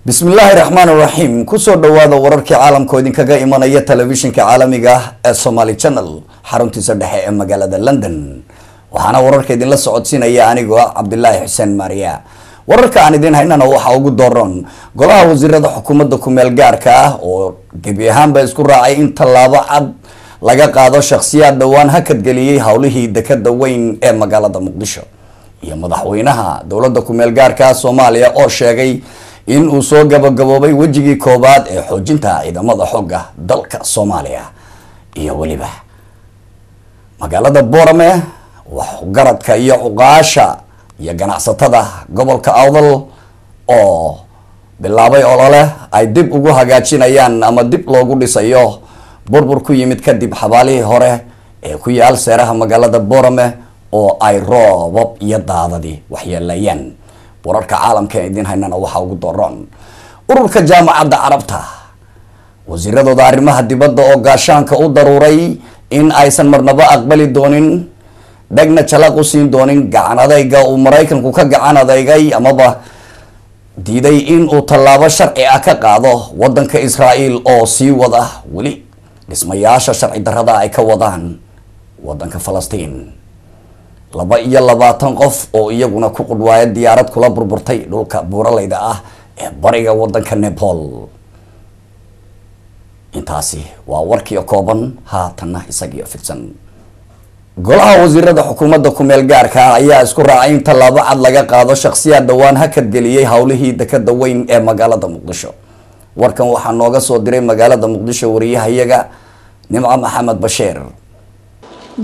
Bismillaahi raxmaan raxiim. Kusoo dhawaada wararkii caalamka oo idinkaga imanaya telefishinka caalamiga ah ee Somali Channel, xaruntiisa dhexe ee magaalada London. Waxaana wararka idinla socodsiinaya anigoo Cabdilaahi Xuseen Maariya. Wararka aan idin haynana waxaa ugu dooran golaha wasiirada xukuumadda kumeel gaarka ah oo gebi ahaanba isku raacay in tallaabo cad laga qaado shakhsiyaad dhowaan hakadgeliyey howlihii dekada weyn ee magaalada Muqdisho, iyo madaxweynaha dowladda kumeel gaarka ah Soomaaliya oo sheegay in uu soo gabagaboobay wejigii koobaad ee xoojinta ciidamada xooga dalka Soomaaliya, iyo weliba magaalada Boorame waxgaradka iyo cuqaasha iyo ganacsatada gobolka Awdal oo bilaabay olole ay dib ugu hagaajinayaan ama dib loogu dhisayo burbur ku yimid kadib xabaalihii hore ee ku yaal seeraha magaalada Boorame oo ay roobab iyo daadadii waxyeeleeyeen. Wararka caalamka ee idin haynana waxaa ugu dooron ururka Jaamacadda Carabta wasiiradooda arrimaha dibadda oo gaashaanka u daruuray in aysan marnaba aqbali doonin, dhegna jalaq u siin doonin gacan adayga uu Maraykanku ka gacan adeygay amaba diiday in uu tallaabo sharci ah ka qaado wadanka Israa'iil oo sii wada weli dhismayaasha sharci darrada ay ka wadaan wadanka Falastiin. 22 qof oo iyaguna ku qudhwaaya diyaarad kula burburtay dhulka buuralayda ah ee bariga wadanka Nepal. Intaasi waa warkii kooban, haatanna isagiyo fidsan. Golaha wasiirada xukuumadda kumeel gaarka ah ayaa isku raacay in tallaabo cad laga qaado shakhsiyaad dhowaan hakadgeliyey howlihii dekada weyn ee magaalada Muqdisho. Warkan waxaa nooga soo diray magaalada Muqdisho wariyahayaga Nimco Maxamed Bashiir.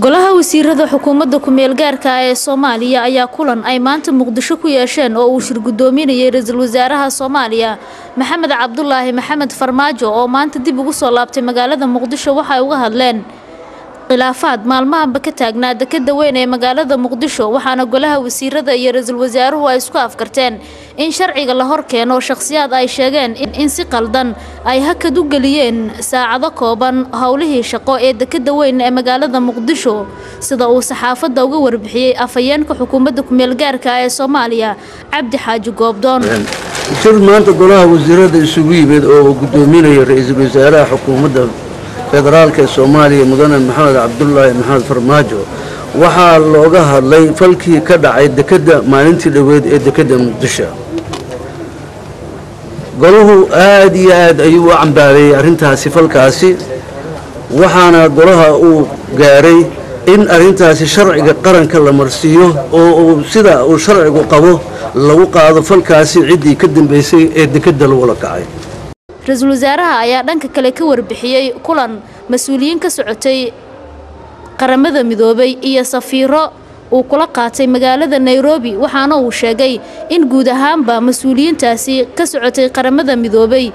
Golaha wasiirada xukuumadda kumeel gaarka ah ee Soomaaliya ayaa kulan ay maanta Muqdisho ku yeesheen oo uu shir gudoominayay ra'iisul wasaaraha Soomaaliya Maxamed Cabdulaahi Maxamed Farmaajo oo maanta dib ugu soo laabtay magaalada Muqdisho waxa ay uga hadleen khilaafaad maalmahanba ka taagnaa dekada weyn ee magaalada Muqdisho. Waxaana golaha wasiirada iyo ra'iisul wasaaruhu ay isku afkarteen in sharciga la hor keeno shakhsiyaad ay sheegeen in si qaldan ay hakad u geliyeen saacado kooban howlihii shaqo ee dekada weyn ee magaalada Muqdisho, sida uu saxaafadda uga warbixiyey afhayeenka xukuumadda kumeel gaarka ah ee Soomaaliya Cabdi Xaaji Goobdoon. Shir maanta golaha wasiirada isugu yimid oo uu gudoominayo ra'iisul wasaaraha xukuumadda federaalka ee Soomaaliya mudane Maxamed Cabdulaahi Maxamed Farmaajo waxaa looga hadlay falkii ka dhacay dekada maalintii dhoweed ee dekada Muqdisho. Golahu aad iyo aad ayuu u cambaareeyey arrintaasi falkaasi, waxaana golaha uu gaaray in arrintaasi sharciga qaranka la marsiiyo oo uu sida uu sharcigu qabo lagu qaado falkaasi ciddii ka dambeysay ee dekada lagula kacay. Ra'iisul wasaaraha ayaa dhanka kale ka warbixiyey kulan mas'uuliyiin ka socotay Qaramada Midoobay iyo safiiro uu kula qaatay magaalada Nairobi, waxaana uu sheegay in guud ahaanba mas'uuliyiintaasi ka socotay Qaramada Midoobay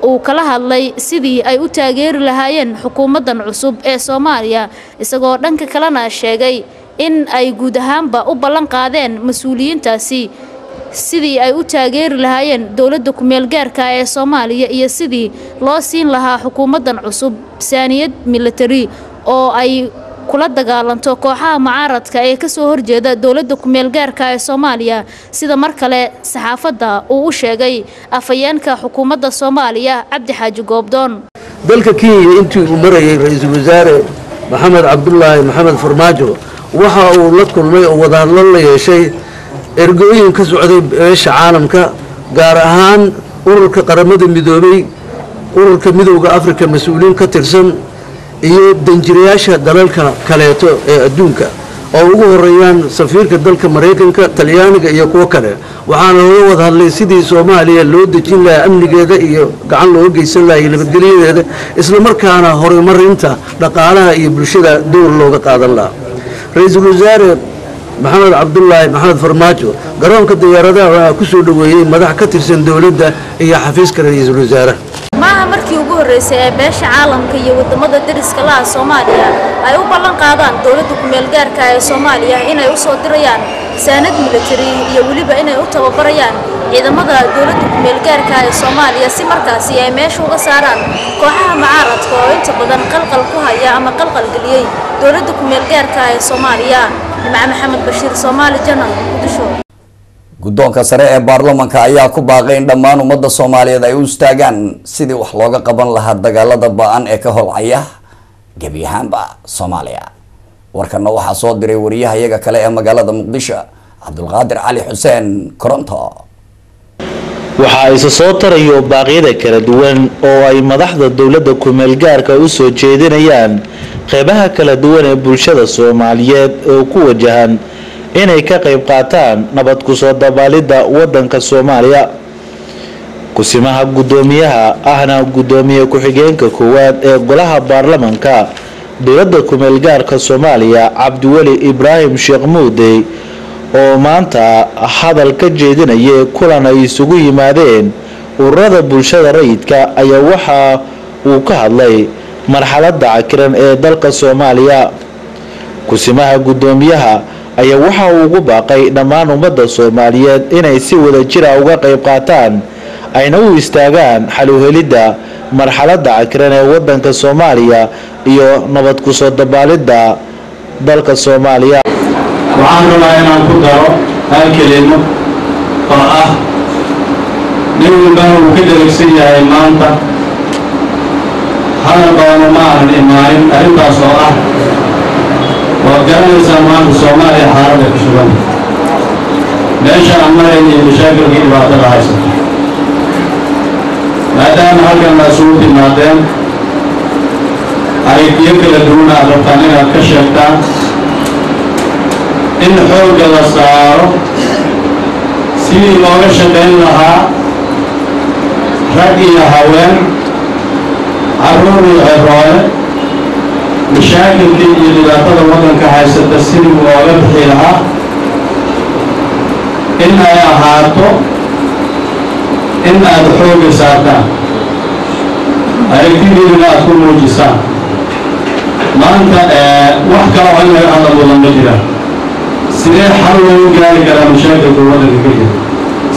uu kala hadlay sidii ay u taageeri lahaayeen xukuumaddan cusub ee Soomaaliya, isagoo dhanka kalena sheegay in ay guud ahaanba u ballan qaadeen mas'uuliyiintaasi sidii ay u taageeri lahaayeen dowladda kumeel gaarka ee Soomaaliya iyo sidii loo siin lahaa xukuumaddan cusub saaniyad military oo ay kula dagaalanto kooxaha mucaaradka ee ka soo horjeeda dowladda kumeel gaarka ee Soomaaliya, sida mar kale saxaafadda uu u sheegay afhayeenka xukuumadda Soomaaliya Cabdi Xaaji Goobdoon. Dalka Kenya intii uu marayay ra'iisul wasaare Maxamed Cabdulaahi Maxamed Farmaajo waxa uu la kulmay oo wadahadlo la yeeshay ergooyin ka socday beesha caalamka, gaar ahaan ururka Qaramada Midoobay, ururka Midowda Afrika mas-uuliyiin ka tirsan iyo danjirayaasha dalalka kaleeto ee adduunka oo ugu horeeyaan safiirka dalka Maraykanka, Talyaaniga iyo kuwo kale. Waxaana looga wada hadlay sidii Soomaaliya loo dejin lahaa amnigeeda iyo gacan looga geysan lahaa iyo nabadgelyadeeda, islamarkaana horumarinta dhaqaalaha iyo bulshada door looga qaadan lahaa. Ra'iisul wasaare Maxamed Cabdulaahi Maxamed Farmaajo garoonka diyaaradaha waxaa ku soo dhoweeyey madax ka tirsan dowladda iyo xafiiska ra'iisul wasaaraha. Maaha markii ugu horreysay ee beesha caalamka iyo wadamada dariska laha Soomaaliya ay u ballan qaadaan dowladda kumeel gaarka ee Soomaaliya inay u soo dirayaan saanad military iyo weliba inay u tababarayaan ciidamada dowladda kumeel gaarka ee Soomaaliya si markaasi ay meesha uga saaraan kooxaha mucaaradka oo inta badan qalqal ku haya ama qalqal geliyey dowladda kumeel gaarka ee Soomaaliya. Nimco Maxamed Bashiir, Soomaali Channel, Muqdisho. Guddoonka sare ee baarlamanka ayaa ku baaqay in dhammaan ummadda Soomaaliyeed ay u istaagaan sidii wax looga qaban lahaa dagaalada ba-an ee ka holcaya gebi ahaanba Soomaaliya. Warkana waxaa soo diray wariyaha iyaga kale ee magaalada Muqdisho, Cabdulqaadir Cali Xuseen Koronto. Waxaa isa soo tarayo baaqyada kala duwan oo ay madaxda dowladda kumeel gaarka u soo jeedinayaan qeybaha kala duwan ee bulshada Soomaaliyeed oo ku wajahan inay ka qayb qaataan nabad kusoo dabaalidda wadanka Soomaaliya. Kusimaha guddoomiyaha ahna guddoomiye ku-xigeenka koowaad ee golaha baarlamanka dowladda kumeel gaarka Soomaaliya, Cabdiweli Ibraahim Sheekh Muudey, oo maanta hadal ka jeedinayay kulan ay isugu yimaadeen ururada bulshada rayidka, ayaa waxa uu ka hadlay marxaladda cakiran ee dalka Soomaaliya. Kusimaha guddoomiyaha ayaa waxa uu ugu baaqay dhammaan ummadda Soomaaliyeed inay si wada jira uga qayb qaataan ayna u istaagaan xal u helidda marxaladda cakiran ee wadanka Soomaaliya iyo nabad kusoo dabaalidda dalka Soomaaliya. Waxaan rabaa inaan ku daro hal kelimo oo ah nin walbana uu ka dheragsan yahay maanta, hadal badano ma aanan imaanin arrintaas oo ah waad garanaysaa maanta Soomaaliya xaaladda ku sugan, meesha aan marayna iyo mashaakilkii dhibaatada haysato. Maadaama halkan la isugu timaadeen, aragtiyo kala duwan aad rabtaan inaad ka sheegtaan, in xoogga la saaro sidii looga shaqayn lahaa rag iyo haween, carruur iyo ceroole, mashaakilkii iyo dhibaatada waddanka haysata sidii looga bixi lahaa, in ay ahaato in aad xoogga saartaan, aragtidiinana aad ku muujisaan. Maanta wax kale oo in laga hadla mudan ma jiraan. Sidee xal loogu gaari karaa mashaakilka waddanka ka jira?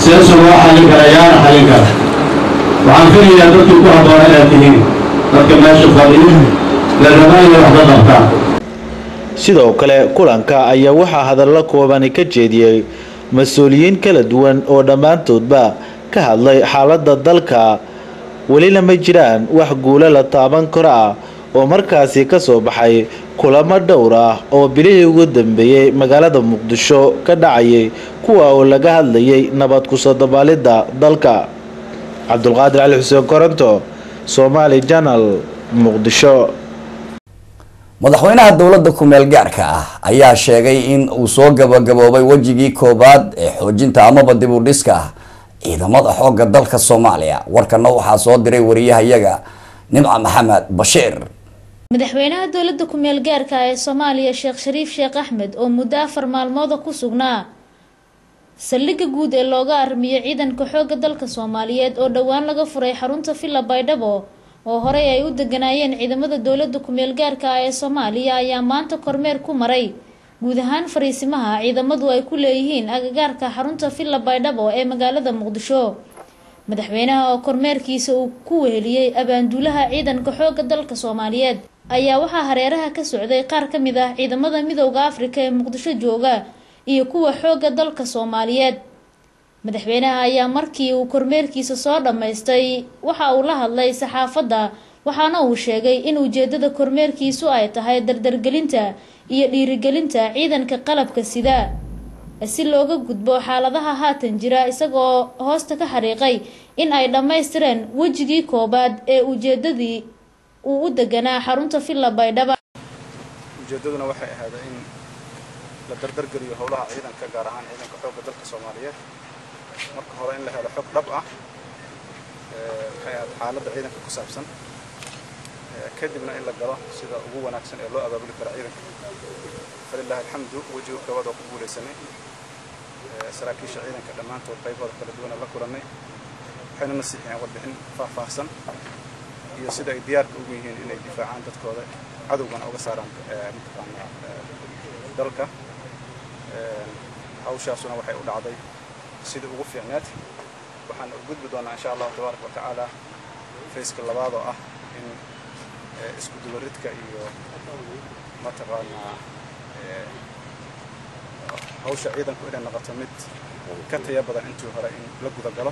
Sideese loo xallin karaa? Yaana xallin kara? Waxaan filayaa dadkii ku habboona inaad tihiin dadka meesha fadhiyo la rabaa inay wax ka qabtaan. Sidoo kale kulanka ayaa waxaa hadallo koobani ka jeediyey mas-uuliyiin kala duwan oo dhammaantoodba ka hadlay xaaladda dalka. Welina ma jiraan wax guulo la taaban karo ah oo markaasi ka soo baxay kulamo dhowr ah oo bilihii ugu dambeeyey magaalada Muqdisho ka dhacayay, kuwa oo laga hadlayay nabad kusoo dabaalidda dalka. Cabdulqaadir Cali Xuseen Koronto, Somali Channel, Muqdisho. Madaxweynaha dowladda kumeel gaarka ah ayaa sheegay in uu soo gabagaboobay wejigii koobaad ee xoojinta amaba dib u dhiska ciidamada xoogga dalka Soomaaliya. Warkana waxaa soo diray wariyahayaga Nimca Maxamed Bashiir. Madaxweynaha dowladda kumeel gaarka ee Soomaaliya, Sheekh Shariif Sheekh Axmed, oo muddo 4 maalmooda ku sugnaa saldhigga guud ee looga armiyo ciidanka xoogga dalka Soomaaliyeed oo dhowaan laga furay xarunta Villa Baydhabo oo horey ay u deganaayeen ciidamada dowladda kumeel gaarka ah ee Soomaaliya, ayaa maanta kormeer ku maray guud ahaan fariisimaha ciidamadu ay ku leeyihiin agagaarka xarunta Villa Baydhabo ee magaalada Muqdisho. Madaxweynaha oo kormeerkiisa uu ku weheliyey abaanduulaha ciidanka xoogga dalka Soomaaliyeed ayaa waxaa hareeraha ka socday qaar ka mid ah ciidamada Midowga Afrika ee Muqdisho jooga iyo kuwa xoogga dalka Soomaaliyeed. Madaxweynaha ayaa markii uu kormeerkiisa soo dhammaystay waxa uu la hadlay saxaafadda, waxaana uu sheegay in ujeedada kormeerkiisu ay tahay dardargelinta iyo dhiirigelinta ciidanka qalabka sida si looga gudbo xaaladaha haatan jira, isagoo hoosta ka xariiqay in ay dhammaystireen wejigii koobaad ee ujeedadii uu u deganaa xarunta Villa Baydhaba. Ujeedaduna waxay ahayd in la dardargeliyo howlaha ciidanka, gaar ahaan ciidanka xoogga dalka Soomaaliyeed. Marka hore in la helo xog dhab ah waxay ahayd xaaladda ciidanka ku saabsan, kadibna in la galo sida ugu wanaagsan ee loo abaabuli karo ciidanka. Falilaahi alxamdu, wejiga koowaad oo ku guulaysanay. Saraakiisha ciidanka dhammaantood qaybahooda kala duwana la kulannay, waxayna nasiixiyeen warbixin faahfaahsan iyo sida ay diyaarka ugu yihiin inay difaacaan dadkooda, cadowgana uga saaraan mataqaanaa dalka. Hawshaasuna waxay u dhacday sidii ugu fiicneed. Waxaan u gudbi doonaa insha Allahu tabaaraka wa tacaala fayska labaad oo ah in isku dubaridka iyo mataqaanaa hawsha ciidanku inay noqoto mid Ka taya badan intii hore in la gudagalo.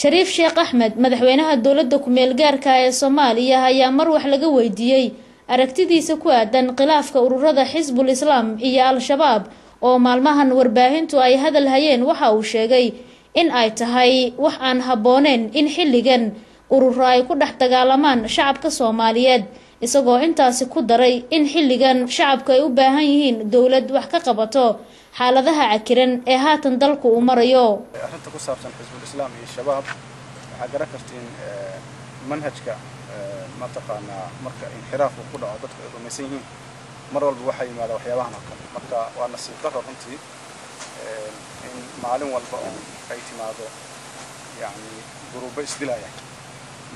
Shariif Sheekh Axmed, madaxweynaha dowladda ku-meel gaarka ee Soomaaliya, ayaa mar wax laga weydiiyey aragtidiisa ku aadan khilaafka ururada Xisbul Islaam iyo Al-Shabaab oo maalmahan warbaahintu ay hadal hayeen, waxa uu sheegay in ay tahay wax aan habbooneen in xilligan ururo ay ku dhex dagaalamaan shacabka Soomaaliyeed, isagoo intaasi ku daray in xilligan shacabku ay u baahan yihiin dowlad wax ka qabato xaaladaha cakiran ee haatan dalku uu marayo. Arrinta ku saabsan Xisbul Islaam iyo Shabaab, waxaa garan kartiin manhajka mataqaanaa marka inxiraafku ku dhaco dadku ay rumaysan yihiin, mar walba waxaa yimaada waxyaabahan oo kale. Marka waa nasiib darro runtii in maalin walba oo ay timaado yacni guruubo isdilaya.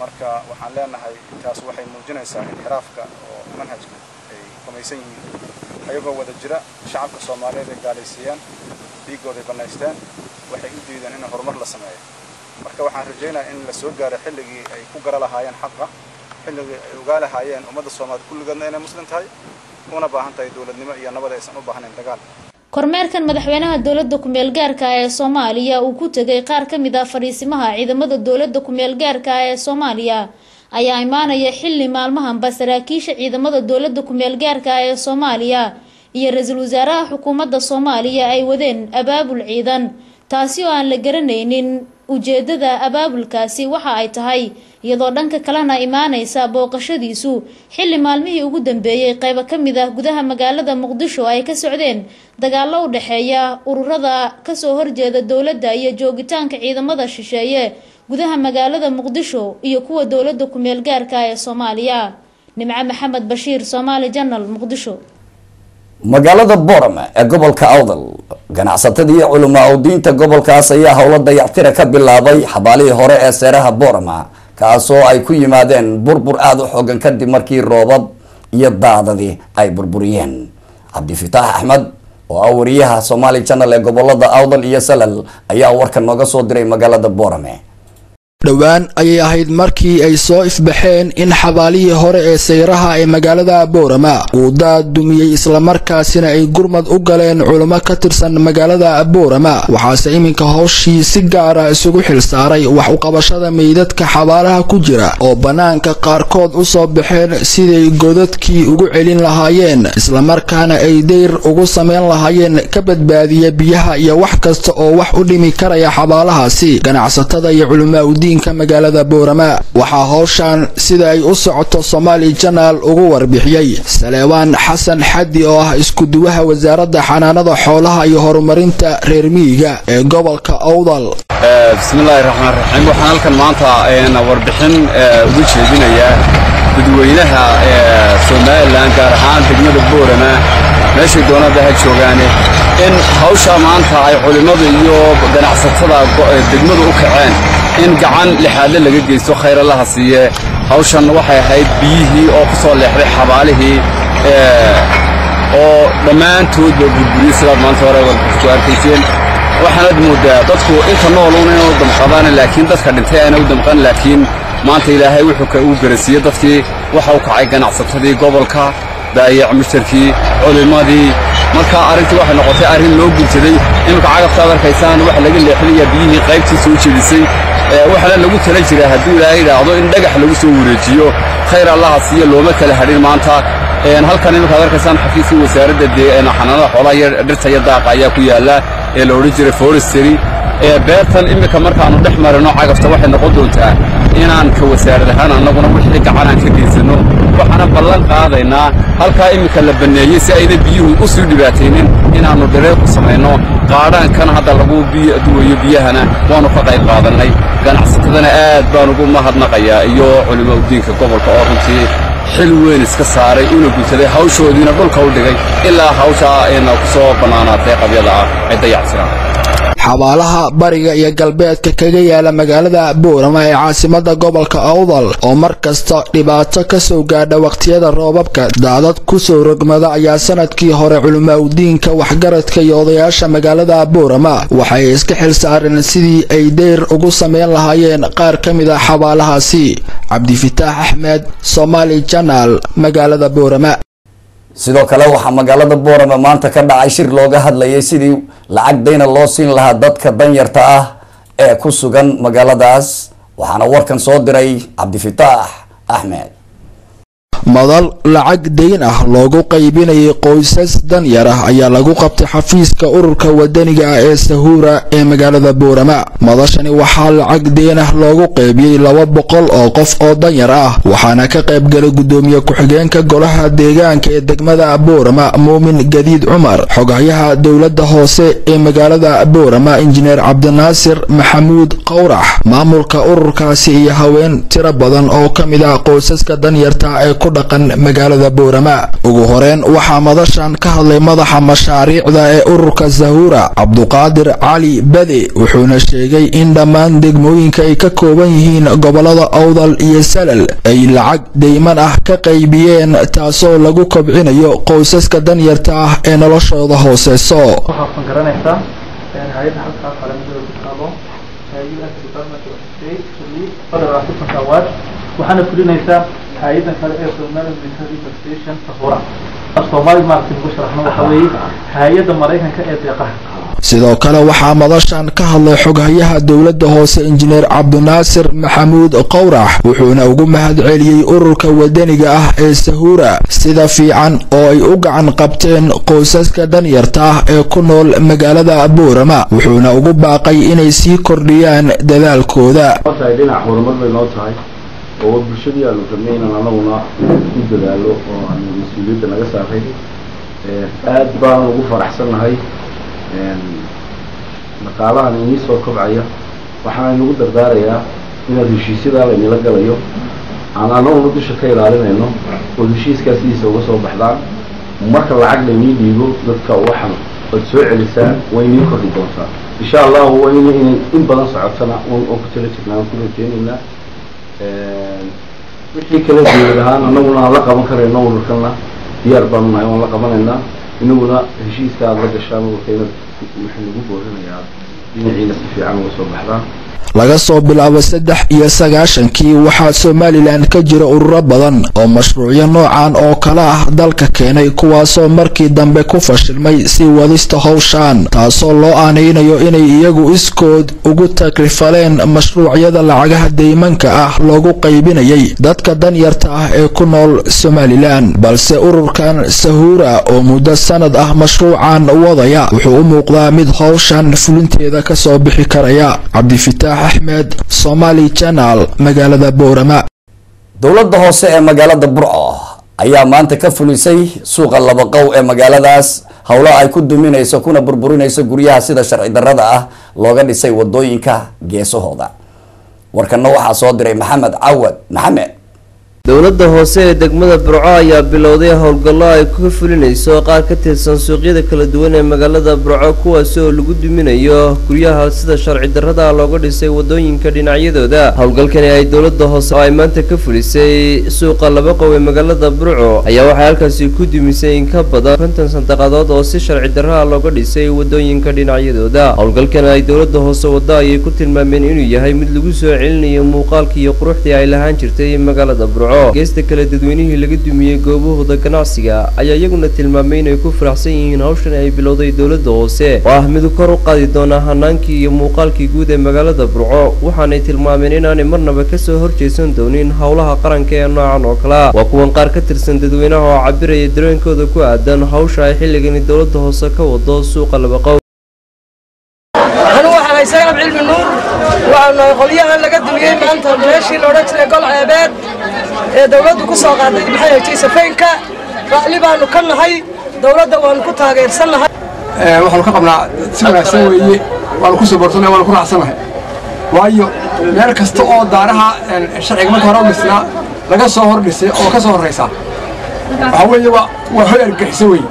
Marka waxaan leenahay taas waxay muujinaysaa inxiraafka oo manhajka ay rumaysan yihiin. Ayagoo wada jira shacabka Soomaaliyeed ay gaalaysiiyaan, dhiiggooday bannaysteen, waxay u diideen in horumar la sameeyo. Marka waxaan rajaynayaa in la soo gaaro xilligii ay ku gara lahaayeen xaqa, xilligii ay ogaa lahaayeen ummadda Soomaaliyeed kulligeedna inay Muslim tahay, una baahan tahay dowladnimo iyo nabad, aysan u baahnayn dagaal. Kormeerkan madaxweynaha dowladda ku-meel gaarka ee Soomaaliya uu ku tegay qaar ka mid ah fadhiisimaha ciidamada dowladda ku-meel gaarka ee Soomaaliya ayaa imaanaya xilli maalmahanba saraakiisha ciidamada dowladda ku-meel gaarka ee Soomaaliya iyo ra-iisul wasaaraha xukuumadda Soomaaliya ay wadeen abaabul ciidan, taasi oo aan la garanaynin ujeedada abaabulkaasi waxa ay tahay, iyadoo dhanka kalena imaaneysa booqashadiisu xilli maalmihii ugu dambeeyey qeybo ka mid ah gudaha magaalada Muqdisho ay ka socdeen dagaallo u dhexeeya ururada kasoo horjeeda dowladda iyo joogitaanka ciidamada shisheeye gudaha magaalada Muqdisho iyo kuwa dowladda ku-meel gaarka ee Soomaaliya. Nimco Maxamed Bashiir, Soomaali Channel, Muqdisho. Magaalada Borama ee gobolka Awdal, ganacsatada iyo culamaa udiinta gobolkaas ayaa howlo dayactira ka bilaabay xabaalihii hore ee seeraha Borama, kaasoo ay ku yimaadeen burbur aada u xoogan kadib markii roobab iyo daadadii ay burburiyeen. Cabdifitaax Axmed oo ah wariyaha Somali Channel ee gobolada Awdal iyo Salal ayaa warkan nooga soo diray magaalada Borame. Dhowaan ayay ahayd markii ay soo ifbaxeen in xabaalihii hore ee sayraha ee magaalada Boorama uu daad dumiyey, islamarkaasina ay gurmad u galeen culummo ka tirsan magaalada Boorama. Waxaase iminka howshii si gaara isugu xilsaaray wax uqabashada meydadka xabaalaha ku jira oo bannaanka qaarkood u soo baxeen siday godadkii ugu celin lahaayeen, islamarkaana ay dayr ugu samayn lahaayeen ka badbaadiya biyaha iyo wax kasta oo wax u dhimi karaya xabaalahaasi. Ganacsatada iyo culamaa udiin magaalada Boorama waxaa howshan sida ay u socoto Somali Channel ugu warbixiyey Saleewaan Xasan Xaddi oo ah isku duwaha wasaaradda xanaanada xoolaha iyo horumarinta reer miyiga ee gobolka Awdal. Bismillaahi raxmaan raxiim. Waxaan halkan maanta warbixin ugu jeedinayaa dadweynaha Somaliland, gaar ahaan degmada Boorama, meeshay doonada ha joogaane, in hawsha maanta ay culimmadu iyo ganacsatada degmadu u kaceen in gacan lixaadle laga geysto. Khayralaha siiye. Hawshan waxay ahayd biyihii oo ku soo leexday xabaalihii oo dhammaantoodba burburiyey, sidaad maanta hore ku arkayseen. Waxaanad mooddaa dadku inta nooluun inay u damqadaan, laakiin dadka dhintay aana u damqan. Laakiin maanta Ilaahay wuxuu uu garasiiyey dadkii. Waxa u kacay ganacsatadii gobolka, baayac mushtarkii, culimmadii. Marka arrintii waxay noqotay arrin loo guntaday. Iminka cagaftaad arkaysaan waxa laga leexinayaa biyihii qaybtii soo jebisay, waxaana lagu tala jiraa hadduu Ilaahay idhaahdo in dhagax lagu soo wareejiyo. Khayr Allaha siiya, looma kala hadhin maanta. Halkan iminkaad arkaysaan xafiiskii wasaaradda xanaanada xoolaha iyo dhirta iyo daaqa ayaa ku yaalla ee la odhan jiray forestry. Beertan iminka markaannu dhex marino cagafta waxay noqon doontaa inaan ka wasaarad ahaan annaguna wixii gacanaan ka geysanno. Waxaana ballan qaadaynaa halkaa iminka la banneeyey si ayna biyuhu u sii dhibaataynin inaannu dhireer ku samayno. Qaadhaankan hadda lagu duwayo biyahana waannu ka qayb qaadannay. Ganacsatadana aad baan ugu mahadnaqayaa iyo culimo udiinka gobolka oo runtii xil weyn iska saaray una guntaday hawshoodiina dhulka u dhigay ilaa hawshaa ayna ku soo bannaanaatay qabyada ah ay dayactiraan. Xabaalaha bariga iyo galbeedka kaga yaala magaalada Boorama ee caasimada gobolka Awdal oo mar kasta dhibaato kasoo gaadha waqtiyada roobabka daadad kusoo rogmada ayaa sanadkii hore culimaaudiinka, waxgaradka iyo odayaasha magaalada Boorama waxay iska xil saareen sidii ay deyr ugu sameyn lahaayeen qaar ka mid a xabaalahaasi. Cabdifitaax Axmed, Somali Channel, magaalada Boorama. Sidoo kale waxaa magaalada Boorama maanta ka dhacay shir looga hadlayay sidii lacag dayna loo siin lahaa dadka danyarta ah ee ku sugan magaaladaas, waxaana warkan soo diray Cabdifitaax Axmed. Madal lacag dayn ah loogu qaybinayay qoysas danyar ah ayaa lagu qabtay xafiiska ururka wadaniga ah ee Sahuura ee magaalada Boorama. Madashani waxaa lacag dayn ah loogu qaybiyey 200 oo qof oo danyar ah, waxaana ka qaybgalay gudoomiye ku-xigeenka golaha deegaanka ee degmada Boorama Muumin Gadiid Cumar, xoghayaha dowladda hoose ee magaalada Boorama Injineer Cabdinaasir Maxamuud Qowrax, maamulka ururkaasi iyo haween tiro badan oo ka mid ah qoysaska danyarta ee ku dhaqan magaalada Boorama. Ugu horeen waxaa madashan ka hadlay madaxa mashaariicda ee ururka Sahuura Cabduqaadir Cali Bade, wuxuuna sheegay in dhammaan degmooyinka ay ka kooban yihiin gobolada Awdal iyo Salal ay lacag deyman ah ka qaybiyeen, taasoo lagu kobcinayo qoysaska danyarta ah ee noloshooda hooseyso. Waxaad garanaysaa hay-adda halkaa qaramada ku taalo US Department of State Relief Federal Assistance Award, waxaana fulinaysaa hay-adan kale ee Somali Military Association Sahura. Af Soomaali maaragtay lagu sharaxno waxa weeye hay-adda Maraykanka ee deeqaha. Sidoo kale waxaa madashan ka hadlay xoghayaha dowladda hoose Injineer Cabdinaasir Maxamuud Qowrax, wuxuuna ugu mahadceliyey ururka wadaniga ah ee Sahuura sida fiican oo ay u gacan qabteen qoysaska danyarta ah ee ku nool magaalada Boorama, wuxuuna ugu baaqay inay sii kordhiyaan dadaalkooda. Tahay dhinac horumar bay noo tahay oo bulshadii aanu rabnay inaan anaguna ku dadaalo oo aanu mas-uuliyadda naga saaray. Aad baan ugu faraxsannahay dhaqaalahan inii soo kobcaya. Waxaan inagu dardaarayaa inaad heshiisyadaa laynila galayo aan anaguna dusha ka ilaalinayno ood heshiiskaa sidiisa uga soo baxdaan. Marka lacag laynii dhiibo dadka waxan ood soo celisaan way inii kordhi doontaa insha allahu. Waa in inay in badan socotana oo ku tala jirnaa aan ku rajeynaynaa. Wixii kale dowlad ahaan anaguna aan la qaban karayno ururkana diyaar baanu nahay, waan la qabanaynaa. Inaguna heshiiska aada la gashaan ururka inaad waxaan ugu boorinayaa dhinaciina si fiican uga soo baxdaan. Laga soo bilaabo 93-kii waxaa Somalilan ka jira ururo badan oo mashruucyo noocan oo kale ah dalka keenay, kuwaasoo markii dambe ku fashilmay sii wadista howshan, taasoo loo aanaynayo inay iyagu iskood ugu taklifaleen mashruucyada lacagaha deymanka ah loogu qaybinayay dadka danyarta ah ee ku nool Somalilan. Balse ururkan Sahuura oo muddo sanad ah mashruucan wadaya wuxuu u muuqdaa mid howshan fulinteeda kasoo bixi karaya. Cabdifitaax Axmed, Somali Channel, magaalada Boorama. Dowladda hoose ee magaalada Burco ayaa maanta ka fulisay suuqa Labaqow ee magaaladaas howlo ay ku duminayso kuna burburinayso guryaha sida sharci darrada ah looga dhisay wadooyinka geesahooda. Warkanna waxaa soo diray Maxamed Cawad Maxamed. Dowladda hoose ee degmada Burco ayaa bilowday howlgallo ay ku fulinayso qaar ka tirsan suuqyada kala duwan ee magaalada Burco, kuwaasi oo lagu duminayo guryaha sida sharci darrada looga dhisay wadooyinka dhinacyadooda. Howlgalkani ay dowladda hoose oo ay maanta ka fulisay suuqa Labaqow ee magaalada Burco ayaa waxay halkaasi ku dumisay in ka badan 50 sandaqadood oo si sharci darrada looga dhisay wadooyinka dhinacyadooda. Howlgalkan ay dowladda hoose wadda ayay ku tilmaameen inuu yahay mid lagu soo celinayo muuqaalkii iyo quruxdii ay lahaan jirtay magaalada Burco. Geesta kale, dadweynihii laga dumiyey goobahooda ganacsiga ayaa iyaguna tilmaamay inay ku faraxsan yihiin hawshan ay bilowday dowladda hoose oo ah mid kor u qaadi doona hanaankii iyo muuqaalkii guud ee magaalada Burco, waxaanay tilmaameen inaanay marnaba kasoo horjeesan doonin howlaha qaranka ee noocan oo kalea. Waa kuwan qaar ka tirsan dadweynaha oo cabiraya dareenkooda ku aadan hawsha ay xilligani dowladda hoose ka wado suuqa Labaqow. Anigu waxaan hay Saynab Cilmi Nuur, waxaanu nahay qolyahan laga dumiyey maanta meeshii la odhan jiray Gol Ceebeed ee dowladdu ku soo qaaday maxay hejay safeynka. Raalli baanu ka nahay dowladda, waanu ku taageersannahay. Waxaanu ka qabnaa si wanaagsan weeye, waanu ku saboorsannahay, waanu ku raacsannahay, waayo meel kasta oo daaraha sharciga marka hore u dhisnaa laga soo hor dhisay oo ka soo horraysa waxaa weeye waa hoy argagixiso weeye,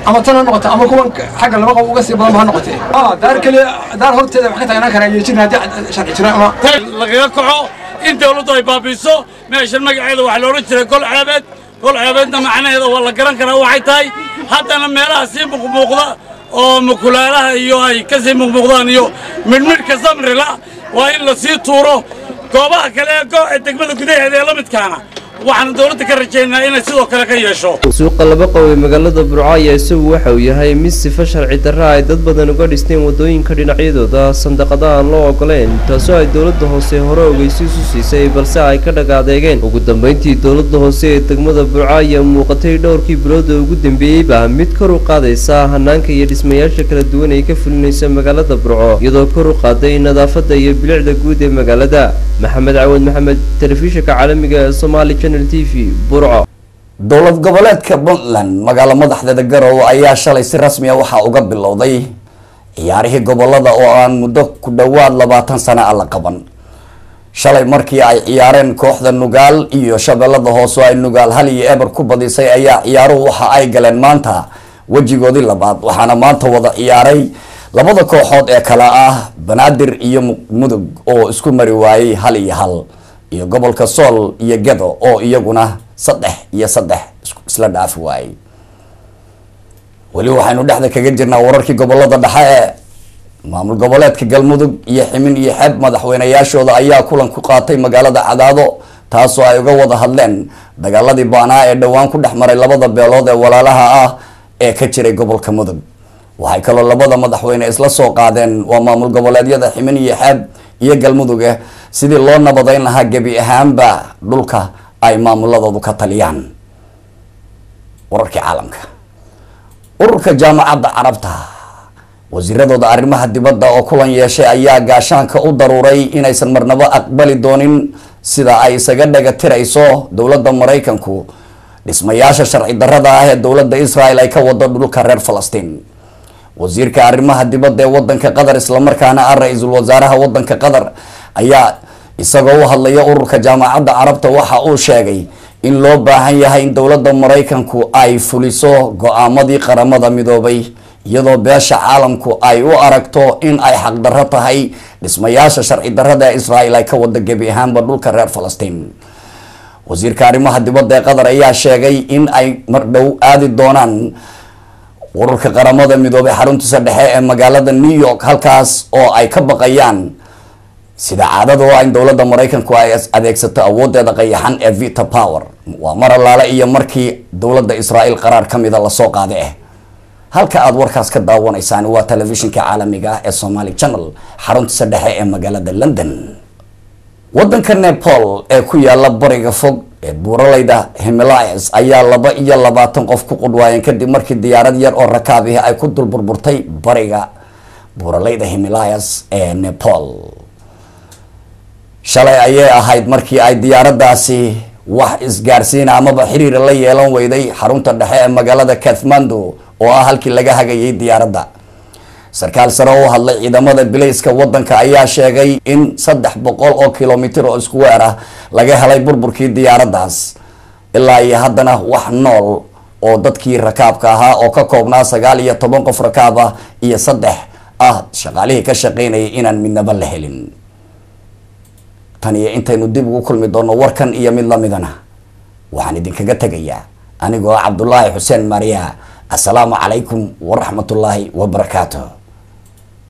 ama tan ha noqote ama kuwan xagga laba qof uga sii badanba ha noqotee. Daar keliya daar horteeda wax ka taagnaan karaa iyo jirna haddii sharci jira ama lagaga kaco in dawladdu ay baabiiso meeshan. Magaceeda waxaa la odhan jiray Gol Ceebeed. Gol Ceebeedna macnaheeda waa la garan karaa waxay tahay. Haddana meelaha sii muuqmuuqda oo mukulaalaha iyo ay ka sii muuqmuuqdaan iyo midhmidhka samrila waa in la sii tuuro. Goobaha kale ee degmada gudaheeda ee la midkaana Waxaanu dowladda ka rajaynaa inay sidoo kale ka yeesho. Suuqa Laba Qow ee magaalada Burco ayaa isagu waxa uu yahay mid sifo sharci darra ay dad badan uga dhisteen wadooyinka dhinacyadooda sandaqada aan loo ogoleyn, taasoo ay dowladda hoose hore ogeysiis u siisay balse ay ka dhagaadeegeen. Ugu dambeyntii dowladda hoose ee degmada Burco ayaa muuqatay dhowrkii bilood ee ugu dambeeyeyba mid kor u qaadaysa hanaanka iyo dhismayaasha kala duwan ee ka fulinaysa magaalada Burco, iyadoo kor u qaaday nadaafadda iyo bilicda guud ee magaalada. Maxamed Cawad Maxamed, telefishinka caalamiga ee Somali Channel TV, Burco. Dowlad goboleedka Puntland magaalo madaxdeeda Garowe ayaa shalay si rasmi ah waxaa uga bilowday ciyaarihii gobolada oo aan muddo ku dhowaad 20 sano ah la qaban. Shalay markii ay ciyaareen kooxda Nugaal iyo Shabeellada Hoose oo ay Nugaal 1-0 ku badisay ayaa ciyaaruhu waxa ay galeen maanta wejigoodii labaad, waxaana maanta wada ciyaaray labada kooxood ee kala ah Banaadir iyo Mudug oo isku mari waayay 1-1, iyo gobolka Sool iyo Gedo oo iyaguna 3-3 isla dhaafi waayay. Weli waxaynu dhexda kaga jirnaa wararkii gobolada dhexe ee maamul goboleedka Galmudug iyo Ximin iyo Xeeb madaxweynayaashooda ayaa kulan ku qaatay magaalada Cadaado, taasoo ay uga wada hadleen dagaaladii baanaa ee dhowaan ku dhex maray labada beelood ee walaalaha ah ee ka jiray gobolka Mudug. Waxay kaloo labada madaxweyne isla soo qaadeen waa maamul goboleedyada Ximin iyo Xeeb iyo Galmudug sidii loo nabadayn lahaa gebi ahaanba dhulka ay maamuladoodu ka taliyaan. Wararkii caalamka, ururka Jaamacadda Carabta wasiiradooda arrimaha dibadda oo kulan yeeshay ayaa gaashaanka u daruuray inaysan marnabo aqbali doonin sida ay isaga dhaga tirayso dowladda Maraykanku dhismayaasha sharci darrada ah ee dowladda Israel ay ka wado dhulka reer Falastiin. Wasiirka arrimaha dibadda ee wadanka Qatar islamarkaana ah ra-iisul wasaaraha wadanka Qatar ayaa isagoo u hadlaya ururka Jaamacadda Carabta waxa uu sheegay in loo baahan yahay in dowladda Maraykanku ay fuliso go-aamadii Qaramada Midoobay, iyadoo beesha caalamku ay u aragto in ay xaqdarro tahay dhismayaasha sharci darrada ee Israel ay ka wada gebi ahaanba dhulka reer Falastiin. Wasiirka arrimaha dibadda ee Qatar ayaa sheegay in ay mar dhow aadi doonaan ururka Qaramada Midoobay xaruntiisa dhexe ee magaalada New York, halkaas oo ay ka baqayaan sida caadada oo in dowladda Maraykanku ay adeegsato awoodeeda qayaxan ee veto power. Waa mar allaale iyo markii dowladda Israel qaraar ka mida lasoo qaaday. Halka aad warkaas ka daawanaysaan waa telefishinka caalamiga ah ee Somali Channel xaruntiisa dhexe ee magaalada London. Wadanka Nepal ee ku yaala bariga fog ee buuralayda Himalayas ayaa 22 qof ku qudwaayeen kadib markii diyaarad yar oo rakaab ah ay ku dul burburtay bariga buuralayda Himalayas ee Nepal. Shalay ayay ahayd markii ay diyaaraddaasi wax isgaarsiin amaba xiriir la yeelan weyday xarunta dhexe ee magaalada Kathmandu oo ah halkii laga hagayay diyaaradda. Sarkaal sare oo hadlay ciidamada bilayska wadanka ayaa sheegay in 300 oo kilomitir oo isku weer ah laga helay burburkii diyaaraddaas. Ilaa iyo haddana wax nool oo dadkii rakaabka ahaa oo ka koobnaa 19 qof rakaab ah iyo 3 ah shaqaalihii ka shaqaynayay inaan midnaba la helin. Tan iyo intaynu dib ugu kulmi doono warkan iyo mid lamidana, waxaan idinkaga tegayaa anigoo Cabdulaahi Xuseen Maariya. Assalaamu calaykum waraxmatullaahi wabarakaatuh.